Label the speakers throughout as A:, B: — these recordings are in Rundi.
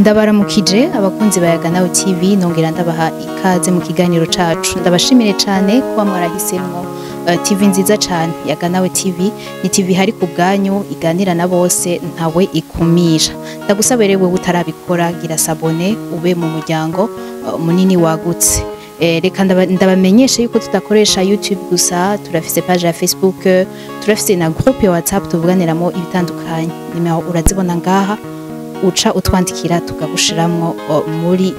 A: Ndabaramukije abakunzi ba Yaga Nawe TV, nongera ndabaha ikaze mu kiganiro cacu. Ndabashimire cyane kuba mwarahisemwo TV nziza cyane. Yaga Nawe TV ni TV hari ku bwanyu, iganira na bose, ntawe ikumira. Ndagusaba rero, wewe utarabikora, gira s'abonner ube mu muryango munini wagutse. Reka ndabamenyeshe yuko tudakoresha YouTube gusa, turafise page ya Facebook, turafise na groupe ya WhatsApp tuvuganiramo ibitandukanye. Nimero urazibona ngaha, uca utwandikira tukagushiramwo muri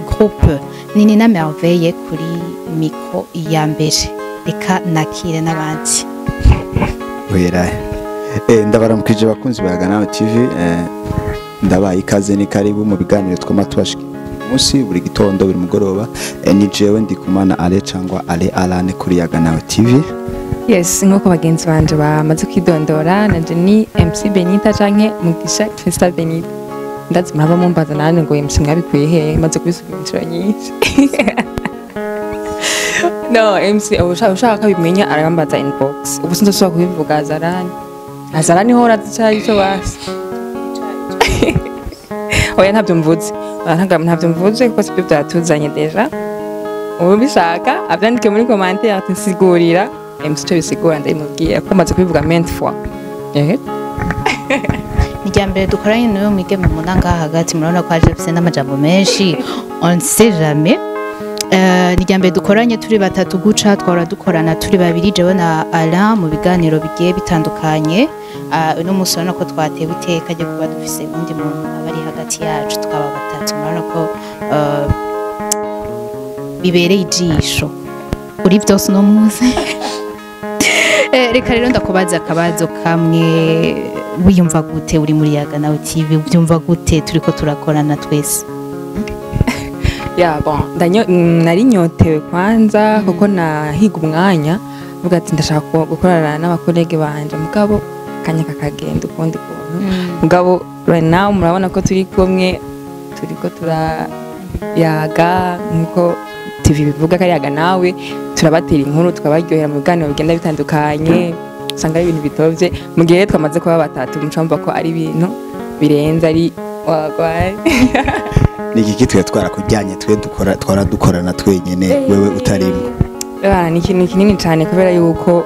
A: groupe. Nini na Merveille kuri micro ya mbere, reka nakire n'abandi.
B: Wera, ndabaramukije abakunzi ba Yaga Nawe TV, ndabaye ikaze, ni karibu mu biganiro twama tubashikira munsi, buri gitondo, buri mugoroba. Ni jewe Ndikumana Ale cyangwa Ale Alane kuri Yaga Nawe TV.
C: Yes, nk'uko bagenzi banje bamaze kwidondora, nanje ni MC Benita canke Mugisha Crystal Benita. Ndazi muraba mumbaza nane ngo MC mwabikuye hehe, maze kubisubira inshuro nyinshi. No, MC ushaka ko abimenya arambaza inbox. Ubu sinzosubira kubivuga azarani. Azarani ho urazi ico basi. Oya, ntabyo mvuze. Oya, ntabyo mvuze kuko sibyo byatuzanye déjà. Ubu bishaka abyandike muri commentaire ati nsigurira MC ico bisigura, ndabimubwira ko maze kubivuga maintes fois. Ehe.
A: Ni irya mbere dukoranye n'uyu mwigeme mubona ngaha hagati. Murabona ko aje afise n'amajambo menshi, on ne sait jamais. Ni irya mbere dukoranye turi batatu guca, twahora dukorana turi babiri, jewe na Alain, mu biganiro bigiye bitandukanye. Uno munsi urabona ko twatewe iteka ryo kuba dufise undi muntu aba ari hagati yacu, tukaba batatu. Murabona ko bibereye ijisho kuri byose uno munsi. Reka rero ndakubaza akabazo kamwe: wiyumva gute uri muri Yaga Nawe TV? Ubyumva gute turiko turakorana twese?
C: Ya, bon, nari nyotewe kwanza kuko nahiga umwanya mvuga ati ndashaka gukorana n'aba collègues banje, mugabo kanya kakagenda ukundi kuntu. Mugabo right now murabona ko turi kumwe, turiko turayaga nkuko TV bivuga ko ari Yaga Nawe. Turabatera inkuru, tukabaryohera mu biganiro bigenda bitandukanye, usanga ari ibintu bitovye. Mu gihe rero twamaze kuba batatu, muca mumva ko ari ibintu birenze, ari wagwaye.
B: Ni iki twe twarakujyanye, twe dukora, twara dukorana twenyene, wewe utarimo?
C: Ah, ni ikintu kinini cyane kubera yuko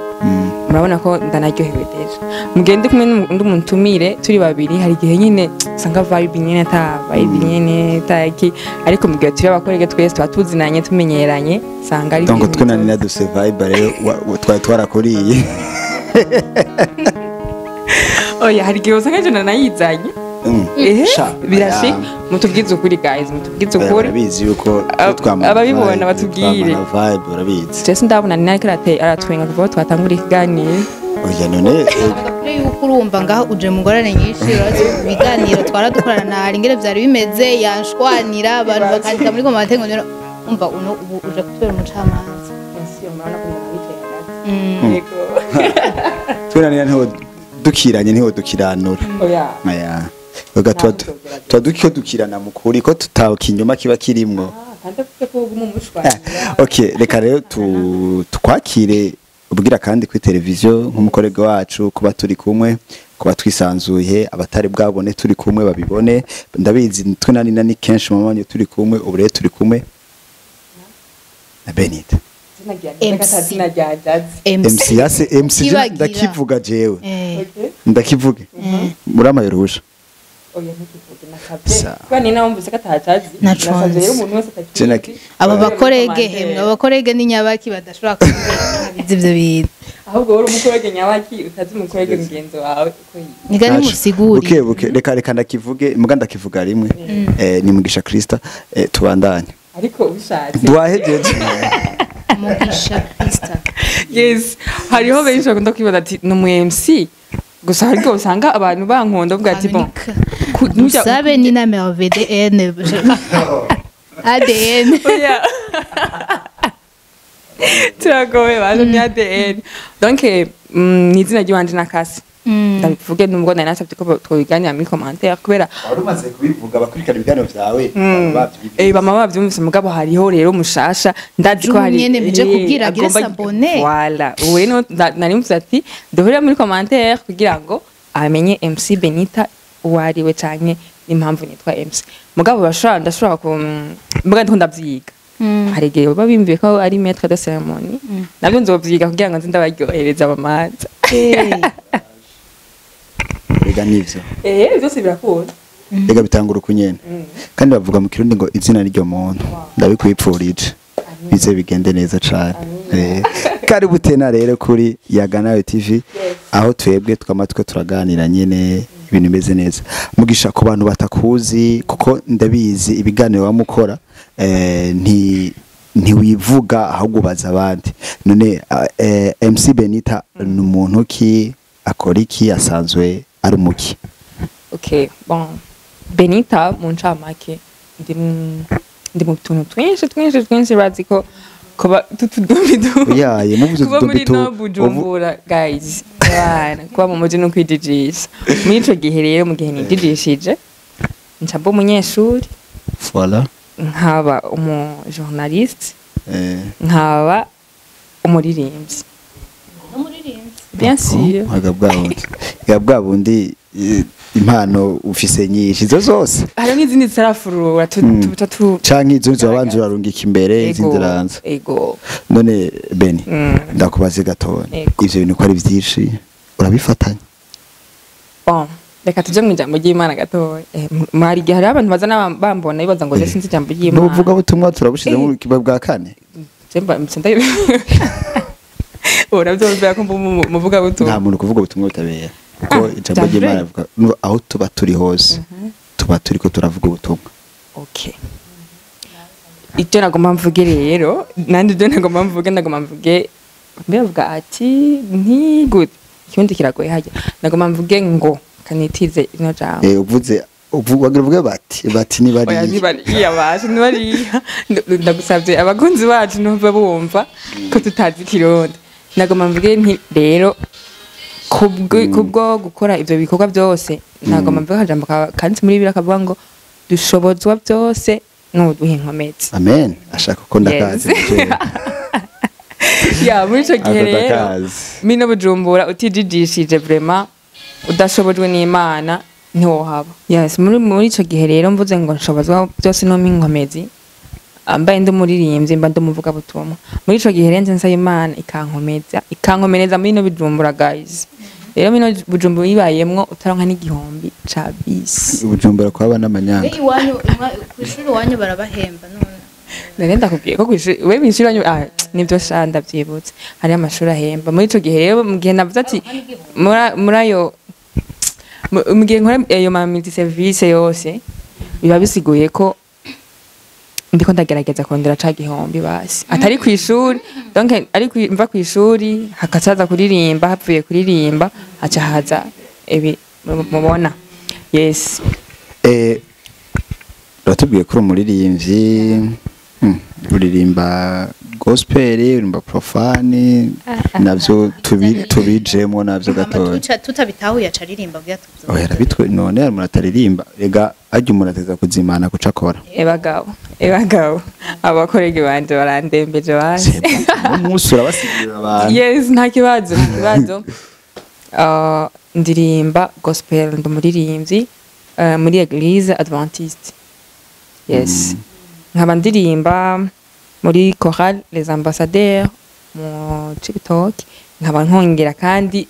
C: murabona ko ndanaryohewe déjà. Mugende kumwe n'undi muntu turi babiri, hari igihe nyine usanga vibe nyine ata vibe nyine taki, ariko mu gihe turi aba collègues twese, tuba tuzinanye, tumenyeranye, usanga ari
B: Donc
C: ibintu
B: twe na Nina dufise vibe rero, twari twarakuriye.
C: Oya, hari igihe usanga je nanayizanye. Ehe.
B: Sha,
C: birashika.
B: aya.
C: Mutubwize ukuri guys, mutubwize
B: Oya,
C: ukuri.
B: barabizi yuko twamana
C: ababibona
B: vibe,
C: batubwire.
B: twamana vibe, urabizi.
C: Je sindabona Nina ariko aratwenga kuva aho twatangura ikiganiro.
B: Oya none
A: Kure yuko urumva ngaho uje mu ngorane nyinshi. Urazi ibiganiro twara dukorana hari ingene vyari bimeze, yanshwanira, abantu bakandika muri commentaire ngo nero umva uno ubu uje kutubera umucamanza.
C: Yego.
B: Twe na Nina ntiho dukiranye, ntiho dukiranura.
C: Oya.
B: Aya. Oga tuba dukiko dukirana mu kuri ko tutaho kinyoma kiba kirimwo.
C: Kandi afite ko uguma umushwanira.
B: Okay, reka rero tukwakire ubwira kandi kuri televiziyo nk'umu collègue wacu, kuba turi kumwe, kuba twisanzuye, abatari bwabone turi kumwe babibone. Ndabizi twe na Nina ni kenshi mama turi kumwe, ubu rero turi kumwe na Benita.
A: MC.
B: MC yase MC je.
A: Kibagira.
B: Ndakivuga jewe.
A: Eh.
B: Ndakivuge muri amayerusha.
C: Oya, ntukivuge, nasabye.
B: Sawa.
C: Kuba ni nawe mvuze ko atacazi.
A: Naconze.
C: Nasabye rero umuntu wese
B: Je
C: atakizi.
A: Abo ba collègues, hemwe, abo ba collègues ni nyabaki badashobora kubizi ivyo bintu?
C: Ahubwo wowe uri umu collègue nyabaki utazi umu collègue mugenzi wawe uko yitwa?
A: Niga nimusigure.
B: Buke buke, reka ndakivuge, muga ndakivuga rimwe. Ni Mugisha Krista. Tubandanye.
C: Ariko ubishatse.
B: Duwahejeje.
A: Mugisha Krista.
C: Yes, hariho benshi bakunda kwibaza ati ni umu MC gusa, ariko usanga abantu bankunda bavuga ati bon,
A: Dusabe ni na Merveille ADN.
C: Oya. Turagowe baje ni ADN. Donc ni izina ry'iwanje nakase. Ndabivuge nubwo nari nasabye ko twobiganira muri commentaire kubera
B: Wari umaze kubivuga, abakurikirana ibiganiro vyawe.
C: Bama bavyumvise, mugabo hariho rero mushasha, ndazi ko hari
A: Nyene bije kubwira agire s'abonner.
C: Voilà, ubu rero nari mvuze ati duhurire muri commentaire kugira ngo amenye MC Benita uwo ari we canke N'impamvu nitwa MC, mugabo bashobora, ndashobora ku mbuga, ndiko ndavyiga. Hari igihe baba bimviye ko ari maître de cérémonie, nabyo nzovyiga kugira ngo nze ndabaryohereza abamanza.
B: Rega nivyo.
C: Byose birakunda.
B: Rega bitangura uko nyene, kandi bavuga mu Kirundi ngo izina ryo muntu. Ndabikwipfurije, bize bigende neza cane. Karibu tena rero kuri Yaganawe TV, aho twebwe twama twe turaganira nyene ibintu bimeze neza. Mugisha, ku bantu batakuzi, kuko ndabizi ibiganiro wamukora, ntiwivuga ahubwo ubaza abandi. None MC Benita ni umuntu ki? Akora iki? Asanzwe ari umuki?
C: Okay, bon, Benita mu ncamake ndi mu tuntu twinshi twinshi twinshi. Bazi ko kuba tutudombidu
B: Oyaye, muvuze
C: kuba muri
B: utudombi
C: no Bujumbura, guys, bana kuba mu muji no kwijijisha. Muri ico gihe rero, mu gihe nijijishije, nca mba umunyeshuri,
B: Voilà.
C: nkaba umu journaliste, nkaba umuririmbyi, bien sûr.
B: Aga bwa bundi, ga bwa bundi, impano ufise nyinshi izo zose.
C: Hari n'izindi zitarafurura tu
B: Canke izo nizo wabanza urarungika imbere, izindi
C: Ego,
B: ziraza.
C: Ego.
B: None Beni, ndakubaze gatoya,
C: Ego.
B: ivyo bintu ko ari vyinshi, urabifatanya?
C: Bon, reka tuje mu ijambo ry'Imana gatoya. Hari igihe hariho abantu baza bambona bibaza ngo sinzi ijambo ry'Imana.
B: N'ubuvuga butumwa turabushize mu kiba bwa kane.
C: Jemba msenda urabyumvira ko muvuga butumwa.
B: Nta muntu kuvuga ubutumwa butabera, kuko ijambo
C: vya
B: ry'Imana
C: vrai.
B: rivuga aho tuba turi hose tuba turiko turavuga ubutumwa.
C: Okay, icyo nagomba mvuge rero nandi, ibyo nagomba mvuge, nagomba mvuge mbivuga ati ntigute, ikirundi kiragoye hajya. Nagomba mvuge ngo kanitize ino jambo.
B: Uvuze wagira uvuge bati ni
C: Oya.
B: bariya.
C: Ntibariya baje, ntibariya. Ndagusabye, abakunzi bacu ntuve bumva ko tutazi ikirundi. Nagomba mvuge nti rero kubwo gukora ivyo bikorwa byose, nagomba mvuge akajambo kanditse muri Bibiliya kavuga ngo dushobozwa byose n'uduha inkomezi.
B: Amen, ashaka ko ndakazi.
C: Yes. Ya, muri ico gihe
B: Ako
C: rero,
B: ndakazi.
C: mino Bujumbura utijijishije, vraiment udashobojwe n'Imana ntiwohaba. Yes, muri ico gihe rero mvuze ngo nshobozwa byose no inkomezi, ambaye ndi umuririmbyi, mba ndi umuvugabutumwa. Muri ico gihe rero nze nsaba Imana ikankomeza, ikankomereza muri no Bujumbura, guys. Rero mino Bujumbura ibayemwo utaronka n'igihumbi ca bisi.
B: Ubujumbura kwaba n'amanyanga.
A: Iwanyu kw'ishuri iwanyu barabahemba none?
C: Nari ndakubwiye ko kw'ishuri, we mw'ishuri wanyu, nibyo sha, ndavyibutse, hariyo amashuri ahemba. Muri ico gihe rero, mu gihe navuze ati muri ayo mu gihe nkora ayo ma multi service yose, biba bisiguye ko ndiko ndagerageza kurondera ca gihumbi basi atari kw'ishuri. Donc ari mva kw'ishuri hakacaza kuririmba, havuye kuririmba haca haza ibi mubona. Yes.
B: Uratubwiye ko uri umuririmbyi, uririmba gospel, uririmba profane, navyo tubijemwo navyo gatoya.
A: Tutabitahuye aca aririmba kugira tuvyumve.
B: Oya, arabitwe. None hari umuntu ataririmba? Rega arya umuntu ateza kuzimana kuca akora.
C: Ebagabo, ebagabo, abakorege banje barandembeje basi.
B: Umunsi urabasigurira abantu.
C: Yes, nta kibazo, nta kibazo. Ndirimba gospel, ndi umuririmbyi muri Église Adventiste. Yes, nkaba ndirimba muri chorale Les Ambassadeurs mu Cibitoke, nkaba nkongera kandi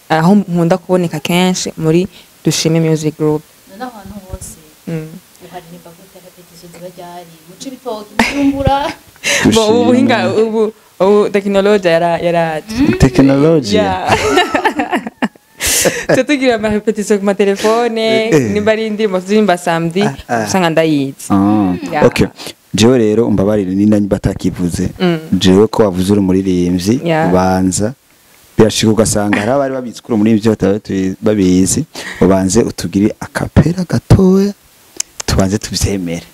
C: aho nkunda kuboneka kenshi muri Dushime Music Group.
A: None ahantu hose uharirimba gute? Répétition ziba ryari mu Cibitoke, Bujumbura?
C: Bo, ubu buhinga, ubu tekinoloji yaraje.
B: Tekinoloji.
C: Yeah. Tuba tugira ama répétition ku matelefone. Nimba ari indirimbo turirimba samedi, usanga ndayizi. Yeah.
B: Okay, jewe rero umbabarire ni nanjye batakivuze. Jewe ko wavuze uri umuririmbyi, ubanza birashika ugasanga hari abari babizi ko uri umuririmbyi bataba babizi. Ubanze utugire akapera gatoya, tubanze tuvyemere.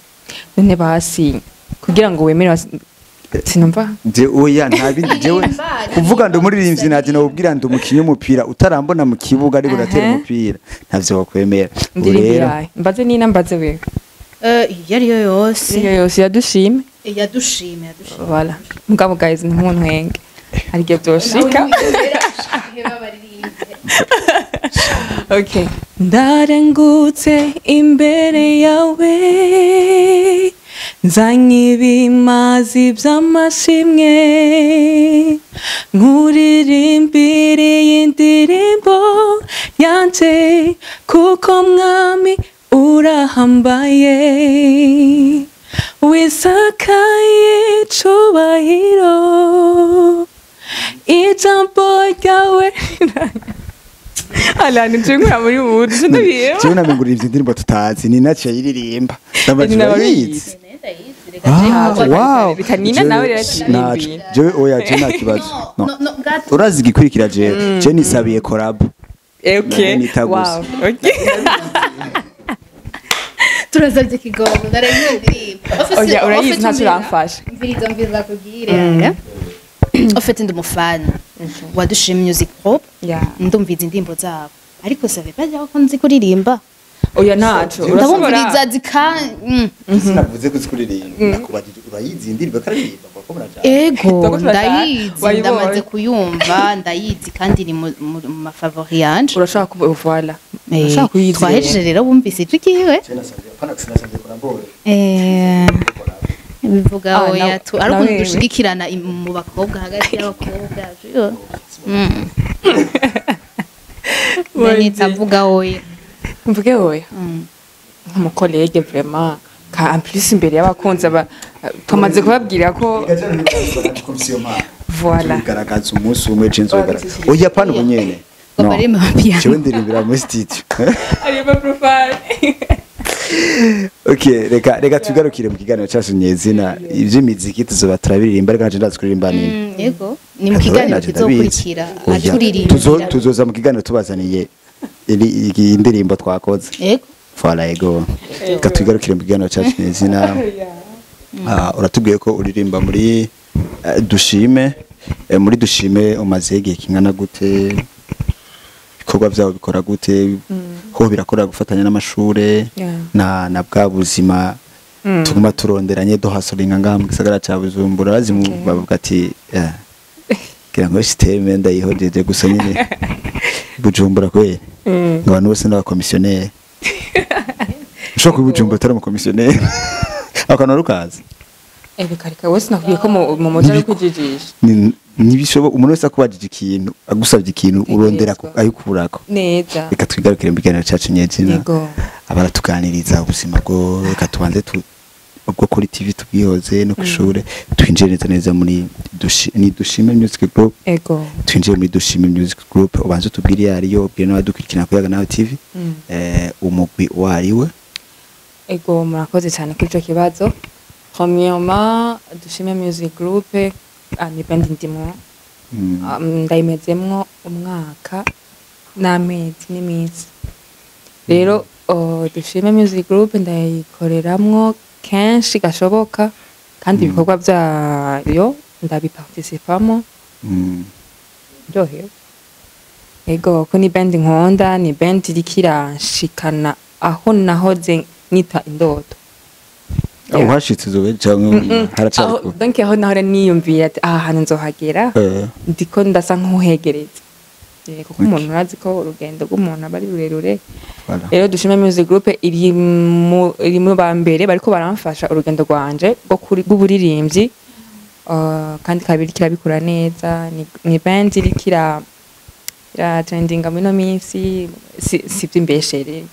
C: None basi kugira ngo wemere sinumva.
B: Je oya, nta bindi. Jewe
A: Aririmba,
B: kuvuga ndi
A: aririmba,
B: umuririmbyi, naje nobwira ndi umukinyi w'umupira, utarambona mu kibuga ariko uratera umupira, ntavyo wakwemera. Ubu
C: Ndirimbo
B: rero
C: yawe mbaze nina, mbaze wewe.
A: Iyo ariyo yose.
C: Iyo yose yadushime.
A: Yadushime, yadushime.
C: Voilà, mugabo guys, ntimuntwenge, hari igihe byoshika. Okay. Ndarengutse imbere yawe, nzanye ibimazi by'amashimwe, nkuririmbire indirimbo yanje, kuko mwami urahambaye, wisakaye icubahiro, ijambo ryawe. Ala nje muri ubu ndabiye.
B: Jewe namengurira ivyo ndirimbo tutazi ni naco yiririmba. Ndabaje
C: Ni
B: urayizi.
C: Ah,
B: Wow.
C: Reka Nina nawe rero
B: Naco. Jewe oya, je nta kibazo.
A: No,
B: No.
A: no, gato.
B: Urazi igikurikira, jewe je nisabiye collab.
C: Okay.
B: Nita gusa.
C: Wow. Okay.
A: Turasabye kigongo, ndarengera indirimbo.
C: Oya, urayizi, ntacyo uramfasha.
A: Mviriza, mviriza kubwire. En fait, ndi umufana wa Dushime Music Group. Ndumviza indirimbo zabo, ariko ça veut pas dire ko nzi kuririmba.
C: Oya, ntaco.
A: Ndabumviriza zika.
B: Sinavuze ko uzikuririmba, nakubajije urayizi indirimbo karirimba kuko murajana.
A: Ego.
C: Turako turajana.
A: Ndayizi.
C: Wayibonye.
A: Ndamaze kuyumva, ndayizi kandi iri mu mafavori yanje.
C: Urashaka kuba, voilà. Urashaka kuyizi.
A: Twahejeje rero, bumvise ijwi ryiwe.
B: Je nasabye pana, sinasabye collab.
A: Bivuga
C: Ah,
A: oya, tu ari ukuntu
C: nawewe.
A: dushigikirana mu bakobwa, hagati y'abakobwa. Yo. Benita, avuga oya.
C: Mvuge oya. Nk'umucollègue vraiment, ka en plus imbere y'abakunzi aba tumaze kubabwira ko Voilà.
B: Tubigaragaza umunsi umwe, je nzobigaragaza. Oya, pana ubu nyene.
A: Ngo baririmbe amapiano.
B: Jewe ndirimbira muri studio.
C: Ariba profile.
B: Okay, reka tugarukire mu kiganiro cyacu nyezina. Iby'imiziki tuzoba turabiririmba, ariko naje ndazi kuririmba nini.
A: Yego, ni mu kiganiro kizokurikira aturirimbira.
B: Tuzoza mu kiganiro tubazaniye iyi ndirimbo twakoze.
A: Yego.
B: Voilà, yego. Reka tugarukire mu kiganiro cyacu nyezina. Ah, uratubwiye ko uririmba muri Dushime. Muri Dushime umaze igihe kingana gute? Ibikorwa byabo bikora gute? Ho birakora gufatanya n'amashure na bwa buzima tuguma turonderanye, duhasoringa ngaha mu gisagara ca Bujumbura? Bazimu bavuga ati kugira ngo système ndayihojeje gusa nyine Bujumbura kweri, ngo abantu bose n'abakomisiyoneri. Ushobora kuba Bujumbura utari umukomisiyoneri, akantu rukazi.
C: Reka reka, wese nakubwiye ko mu muco ari kwijijisha.
B: Ntibishoboka. Umuntu wese akubajije ikintu, agusabye ikintu, urondera
C: Tekerezwa.
B: Ayukurako.
C: Neza.
B: Reka twigarukire mu kiganiro cyacu nyezina.
C: Yego.
B: Abaratuganiriza ubuzima bwo, reka tubanze tu ubwo kuri TV tubwihoze no kushure, twinjire neza neza muri ni Dushime Music Group.
C: Ego.
B: Twinjire muri Dushime Music Group, ubanze utubwire iyo ariyo, ubwire n'abadukurikirana kuri Yaga Nawe TV umugwi uwo ariwe.
C: Ego, murakoze cyane kuri ico kibazo. Premièrement, Dushime Music Group, ni band ndimo. Ndayimezemwo umwaka n'amezi n'iminsi. Rero Dushime Music Group ndayikoreramwo kenshi gashoboka, kandi ibikorwa byayo ndabiparticipamo. Ndyohewe. Ego, ko ni band nkunda, ni band iriko iranshikana aho nahoze nita indoto.
B: Aho uhashitse uzobe cyangwa haracari
C: Aho
B: kure?
C: Donc aho nahora niyumviye ati aha hantu nzohagera, ndiko ndasa nk'uhegereza. Kuko umuntu urazi ko urugendo rw'umuntu aba ari rurerure.
B: Voilà.
C: Rero Dushime Music Group iri mu ba mbere bariko baramfasha urugendo rwanje rwo kuri rw'uburirimbyi. Kandi kabiri kirabikora neza, ni band iriko ira trendinga muri ino minsi, si ivy'imbeshere,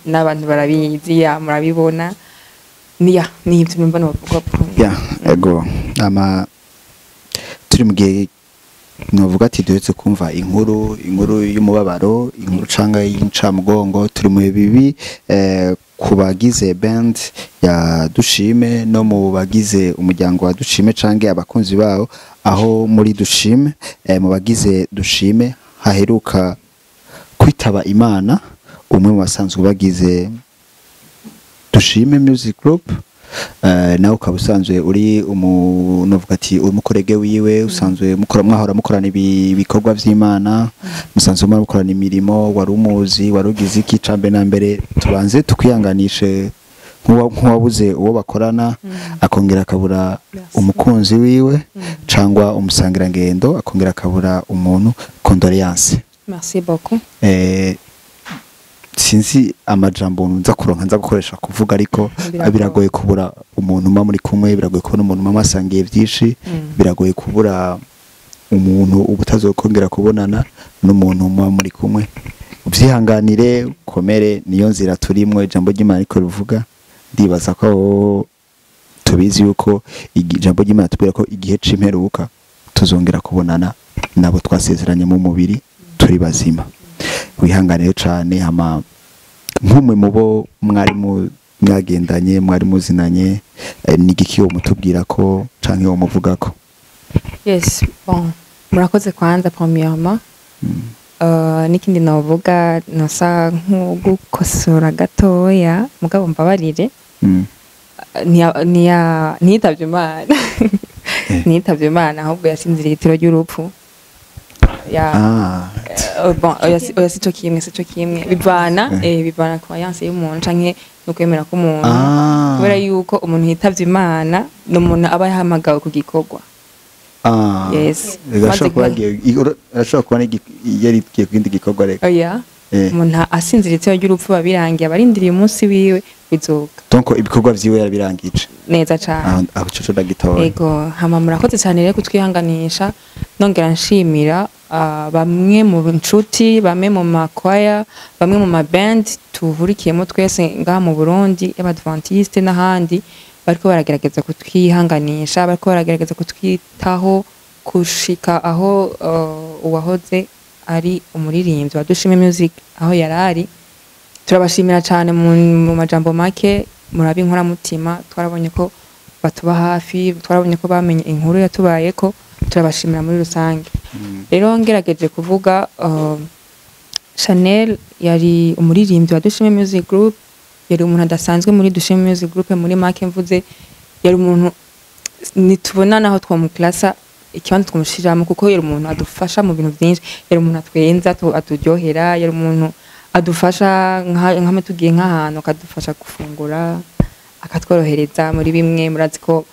C: n'abantu barabizi, ya murabibona, ni ya ni ivyo numva novuga.
B: Ya, ego. Ama turi mu gihe novuga ati duhetse kumva inkuru y'umubabaro, inkuru canga y'incamugongo. Turi mu bihe bibi ku bagize band ya Dushime no mu bagize umuryango wa Dushime canke abakunzi bawo, aho muri Dushime, mu bagize Dushime haheruka kwitaba Imana umwe mu basanzwe bagize Dushime Music Group. Nawe ukaba usanzwe uri novuga ati uri umucollègue wiwe, usanzwe mukora, mwahora mukorana ibikorwa vy'Imana, musanzwe mukorana imirimo, wari umuzi, wari ugize iki? Cambe na mbere tubanze tukwihanganishe nk'uwabuze uwo bakorana, akongera akabura
C: Merci.
B: umukunzi wiwe cangwa umusangirangendo, akongera akabura umuntu. Condoléances.
C: Merci beaucoup.
B: Sinzi amajambo nza kuronka nza gukoresha kuvuga, ariko
C: Biragoye.
B: biragoye kubura umuntu muba muri kumwe, biragoye kubona umuntu muba mwasangiye byinshi, biragoye kubura umuntu uba utazokongera kubonana n'umuntu muba muri kumwe. Ubyihanganire, ukomere, niyo nzira turimwo. Ijambo ry'Imana ariko rivuga, ndibaza ko tubizi yuko ijambo ry'Imana tubwira ko igihe c'imperuka tuzongera kubonana nabo twasezeranye mu mubiri turi bazima. Wihanganire cane. Hama nk'umwe mu bo mwari mwagendanye, mwari muzinanye, ni igiki wo mutubwira ko canke wo muvuga ko?
C: Yes, bon, murakoze kwanza premièrement. N'ikindi novuga, nosa nk'ugukosora gatoya, mugabo mbabarire. Ntiyitavye Imana, ntiyitavye Imana, ahubwo yasinziriye itiro ry'urupfu ya. Bon, oya, sico kimwe, sico kimwe, bivana bivana croyance y'umuntu canke no kwemera k'umuntu, kubera yuko umuntu yitavye Imana ni umuntu aba yahamagawe ku gikorwa. Yes.
B: Arashobora kuba
C: Maze
B: arashobora kuba yari igiye ku kindi gikorwa reka.
C: Oya, umuntu asinziriye itiro ry'urupfu babirangiye, abarindiriye umunsi wiwe bizoga.
B: Donc ibikorwa vyiwe yarabirangije.
C: Neza cane.
B: Aho ico ndagitora.
C: Ego, hama murakoze cyane rero kutwihanganisha. Nongera nshimira bamwe mu nshuti, bamwe mu makwaya, bamwe mu maband tuhurikiyemo twese ngaha mu Burundi y'Abadventiste n'ahandi, bariko baragerageza kutwihanganisha, bariko baragerageza kutwitaho kushika aho uwahoze ari umuririmbyi wa Dushime Music aho yarari. Turabashimira cyane. Mu majambo make, murabe inkoramutima, twarabonye ko batuba hafi, twarabonye ko bamenye inkuru yatubayeko. Turabashimira muri rusange. Rero ngerageje kuvuga, Chanel yari umuririmbyi wa Dushime Music Group, yari umuntu adasanzwe muri Dushime Music Group. Muri make mvuze, yari umuntu nitubona naho twamuklasa ikibanza twamushiramo, kuko yari umuntu adufasha mu bintu byinshi, yari umuntu atwenza, aturyohera, yari umuntu adufasha nk'ama tugiye nk'ahantu akadufasha gufungura, akatworohereza muri bimwe. Murazi ko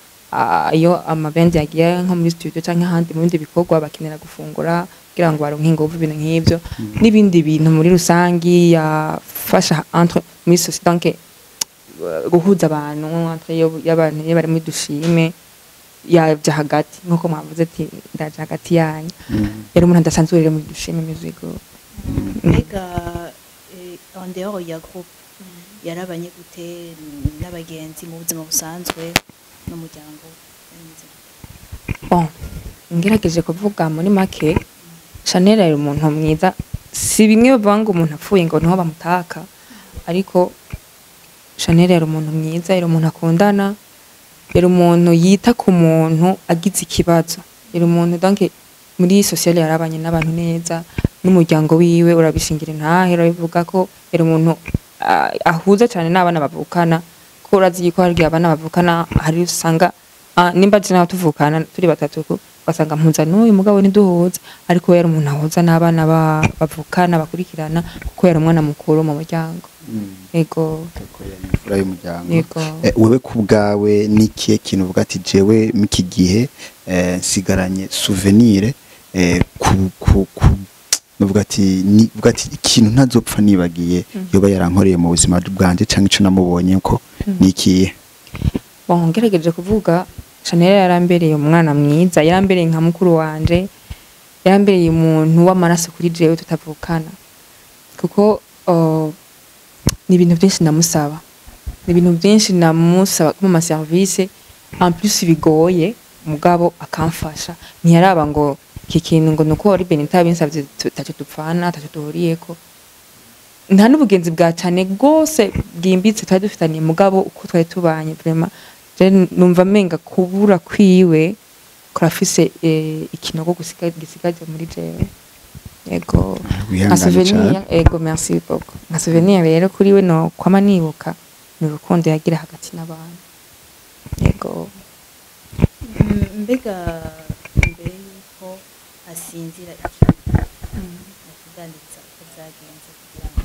C: iyo amabendi yagiye nko muri studio canke ahandi mu bindi bikorwa bakenera gufungura kugira ngo baronke inguvu, ibintu nk'ivyo n'ibindi bintu muri rusangi. Yafasha entre muri société, donc guhuza abantu, entre y'abantu iyo bari muri Dushime yaja hagati, nkuko mwavuze ati ndaja hagati yanyu. Yari umuntu adasanzwe rero muri Dushime Music Group.
A: Mbega en dehors ya groupe yarabanye gute n'abagenzi mu buzima busanzwe n'umuryango? Bimeze gute?
C: Bon, ngerageje kuvuga muri make, Chanel yari umuntu mwiza. Si bimwe bavuga ngo umuntu apfuye ngo niho bamutaka, ariko Chanel yari umuntu mwiza, yari umuntu akundana, yari umuntu yita ku muntu agize ikibazo, yari umuntu donc muri sociale yarabanye n'abantu neza, n'umuryango wiwe urabishingira intahe, urabivuga ko yari umuntu ahuza cyane n'abana bavukana, ko urazi ko hari igihe abana bavukana hari usanga nimba je nawe tuvukana turi batatu ko ugasanga mpuza n'uyu mugabo ntiduhuza, ariko we yari umuntu ahuza n'abana bavukana bakurikirana, kuko yari umwana mukuru mu muryango. Ego.
B: Ko yari imfura y'umuryango.
C: Yego.
B: Wewe ku bwawe ni ikihe kintu uvuga ati jewe miki gihe nsigaranye souvenir ku nuvuga ati ni uvuga ati ikintu ntazopfa nibagiye yoba yarankoreye mu buzima bwanje canke ico namubonye ko ni ikihe?
C: Bon, ngerageje kuvuga, Chanel yarambereye umwana mwiza, yarambereye nka mukuru wanje, yarambereye umuntu w'amaraso kuri jewe tutavukana, kuko ni ibintu byinshi namusaba, ni ibintu byinshi namusaba mu ma service en plus bigoye, mugabo akamfasha. Ntiyaraba ngo iki kintu ngo nuko wari Benita binsavye, taco dupfana, taco duhuriyeko, nta n'ubugenzi bwa cyane rwose bwimbitse twari dufitaniye, mugabo uko twari tubanye vraiment je numva menga kubura kwiwe kurafise ikinogo gisigaje muri jewe. Yego, nka
B: Wihangane
C: souvenir.
B: cane.
C: Ego, merci beaucoup. Nka souvenir rero kuri we no kwama nibuka ni urukundo yagira hagati n'abantu. Yego.
A: Mbega mbere yuko asinzira ikintu kuganiriza uko byagenze, kugira ngo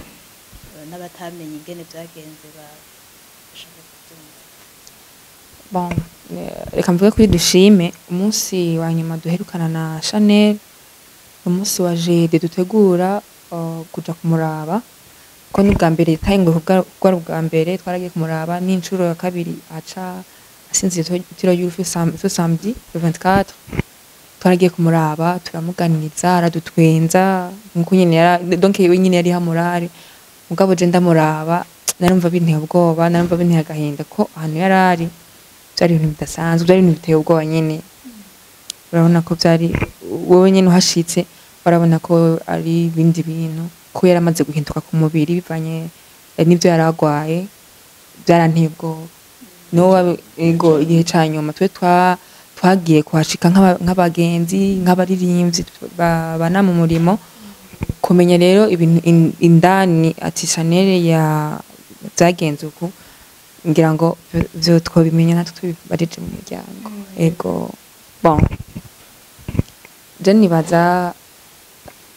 A: n'abatamenye ingene byagenze bashobore kubyumva?
C: Bon, reka mvuge kuri Dushime. Umunsi wa nyuma duherukana na Chanel, umunsi wa jeudi dutegura kuja kumuraba. Ko n'ubwa mbere tahinguye kubwa ubwa mbere twaragiye kumuraba, n'inshuro ya kabiri aca asinzira itiro y'urupfu ce samedi le 24 twaragiye kumuraba, turamuganiriza, aradutwenza nkuko nyene donc we nyene yari hamurare. Mugabo je ndamuraba narumva binteye ubwoba, narumva binteye agahinda, ko ahantu yari ari byari ibintu bidasanzwe, byari ibintu biteye ubwoba nyene. Urabona ko byari wowe nyene uhashitse urabona ko ari ibindi bintu, ko yaramaze guhinduka ku mubiri bivanye n'ibyo yari agwaye. Byaranteye ubwoba. No ego, igihe ca nyuma twe twagiye kuhashika nk'abagenzi, nk'abaririmbyi babana mu murimo, kumenya rero ibintu indani ati Chanel ya byagenze uku, ngira ngo vyo twobimenya natwe tubibarije mu muryango. Ego, bon, je nibaza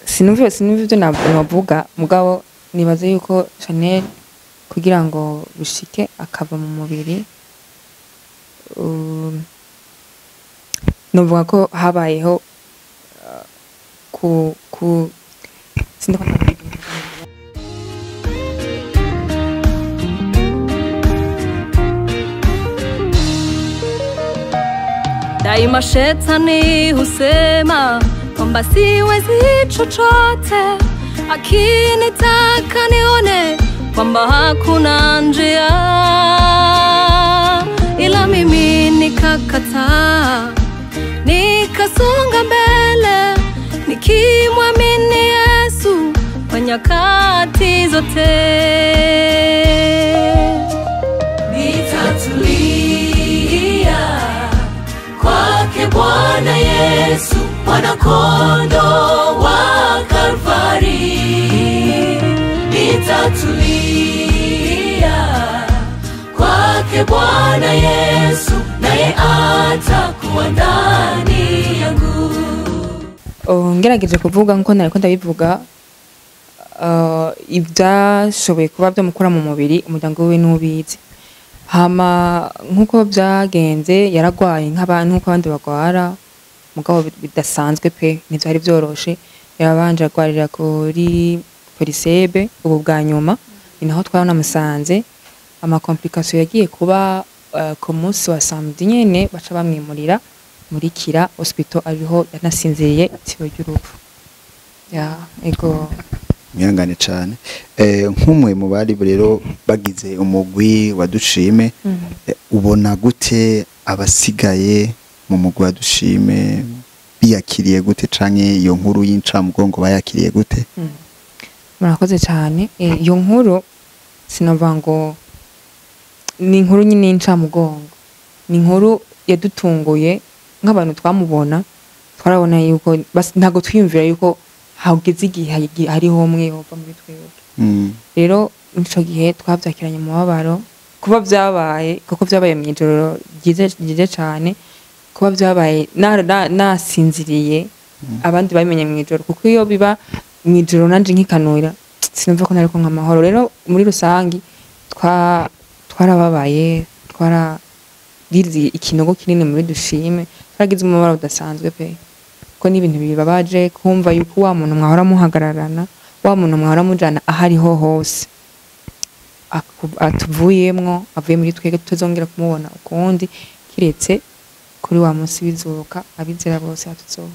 C: sinumva ivyo navuga, mugabo nibaza yuko Chanel kugira ngo bishike akava mu mubiri, novuga ko habayeho ku sindiko.
D: Daima shetani husema kwamba siwezi chochote, akinitaka nione kwamba hakuna njia, ila mimi nikakataa, nikasonga mbele nikimwamini Yesu kwa nyakati zote.
E: Nitatulia kwake Bwana Yesu, mwana kondoo wa Kalvari. Nitatulia kwake Bwana Yesu, naye atakuwa ndani yangu.
C: Oh, ngerageje kuvuga nkuko nariko ndabivuga, ibyashoboye kuba byamukura mu mubiri, umuryango we n'ubizi. Hama nkuko byagenze, yaragwaye nk'abantu nkuko abandi bagwara, mugabo bidasanzwe pe, ntivyari byoroshe. Yabanje agwarira kuri Polisebe, ubu bwa nyuma ni naho twanamusanze. Ama complication yagiye kuba ku munsi wa samedi nyene baca bamwimurira muri Kira Hospital, ariho yanasinziriye itiro ry'urupfu. Ya, ego.
B: Mwihangane cane. Nk'umwe mu bari rero bagize umugwi wa Dushime, ubona gute abasigaye mu mugwi wa Dushime biyakiriye gute, canke iyo nkuru y'incamugongo bayakiriye gute?
C: Murakoze cyane. Iyo nkuru sinavuga ngo ni inkuru nyine y'incamugongo, ni inkuru yadutunguye nk'abantu twamubona. Twarabona yuko ntabwo twiyumvira yuko hageze igihe hariho umwe yova muri twebwe. Rero ico gihe twavyakiranye umubabaro kuba vyabaye, kuko vyabaye mw'ijoro ryiza cane, kuba vyabaye nasinziriye, abandi babimenye mw'ijoro, kuko iyo biba mw'ijoro nanje nkikanura sinumva ko nariko nk'amahoro. Rero muri rusangi twarababaye, twaragize ikinogo kinini muri Dushime, twaragize umubabaro udasanzwe pe, ko ni ibintu bibabaje kumva yuko wa muntu mwahora muhagararana, wa muntu mwahora mujana ahariho hose, atuvuyemwo, avuye muri twebwe, tutazongera kumubona ukundi kiretse kuri wa munsi w'izuka abizera bose hatuzoba.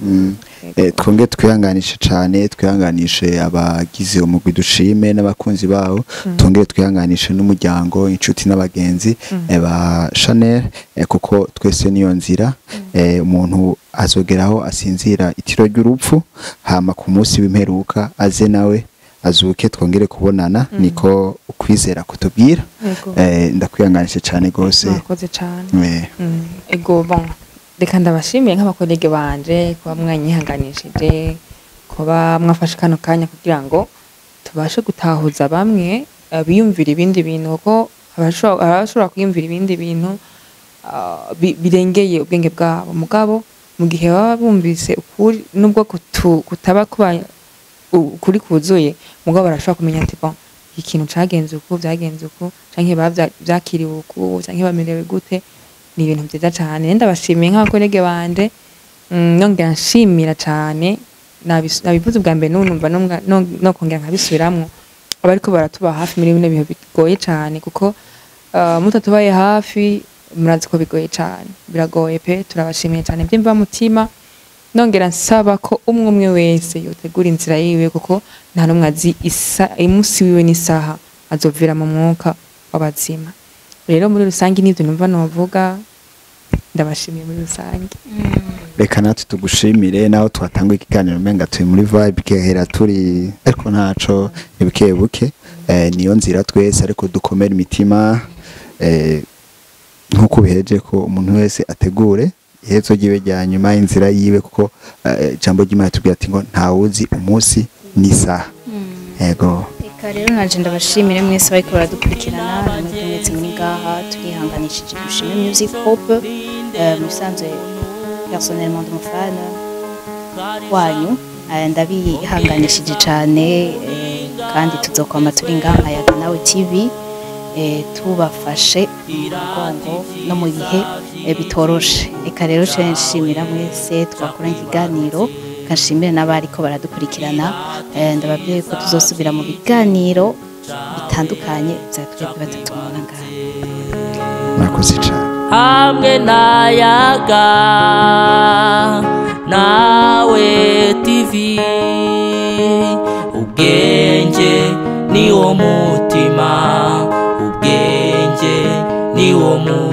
B: Twonge twihanganishe cane, twihanganishe abagize umugwi Dushime n'abakunzi bawo, twongere twihanganishe n'umuryango, inshuti n'abagenzi ba Chanel, kuko twese niyo nzira. Umuntu azogeraho asinzira itiro ry'urupfu, hama ku munsi w'imperuka aze nawe azuke, twongere kubonana, niko ukwizera kutubwira. Ndakwihanganishe cane gose.
C: Murakoze cane. Ego, bon, reka ndabashimiye nk'aba collègues banje kuba mwanyihanganishije, kuba mwafashe kano kanya kugira ngo tubashe gutahuza bamwe biyumvira ibindi bintu, kuko abashobora kwiyumvira ibindi bintu birengeye ubwenge bwabo. Mugabo mu gihe baba bumvise ukuri, nubwo kutaba kuba ukuri kuzuye, mugabo barashobora kumenya ati bon, ikintu cagenze uku, vyagenze uku, canke vyakiriwe uku, canke bamerewe gute. Ni ibintu vyiza cane. Ndabashimiye nk'aba collègues banje, nongera nshimira cane, nabivuze ubwa mbere n'ubu numva no kongera nkabisubiramwo. Abariko baratuba hafi muri bino bihe bigoye cyane, kuko mutatubaye hafi murazi ko bigoye cyane, biragoye pe. Turabashimiye cyane by'imva mutima. Nongera nsaba ko umwe umwe wese yotegura inzira yiwe, kuko nta n'umwe azi isa umunsi wiwe n'isaha azovira mu mwuka w'abazima. Rero muri rusange n'ibyo numva novuga, ndabashimiye muri rusange.
B: Reka natwe tugushimire. Naho twatanga ikiganiro umenga turi muri vibe kehera turi, ariko ntaco, ni buke buke, niyo nzira twese, ariko dukomere imitima, nkuko biheje ko umuntu wese ategure iherezo ryiwe rya nyuma, inzira yiwe, kuko ijambo ry'Imana tubwira ati ngo ntawuzi umunsi n'isaha. Yego.
A: Reka rero nanje ndabashimire mwese bariko baradukurikirana, namwe mwese muri ngaha. Turihanganishije, dushime Music Hope. Mu bisanzwe personnellement ndi umufana wanyu. Ndabihanganishije cane, kandi tuzokwama turi ngaha nka Yaga Nawe TV, tubafashe mu mugongo no mu bihe bitoroshe. Reka rero ce nshimira mwese twakoranye ikiganiro, kashimire n'abariko baradukurikirana. Ndababwiye ko tuzosubira mu biganiro bitandukanye bya twebwe batatu mubona ngaha.
B: Murakoze cane.
E: Hamwe nayaga Nawe TV, ubwenge ni wo mutima, ubwenge ni wo mutima.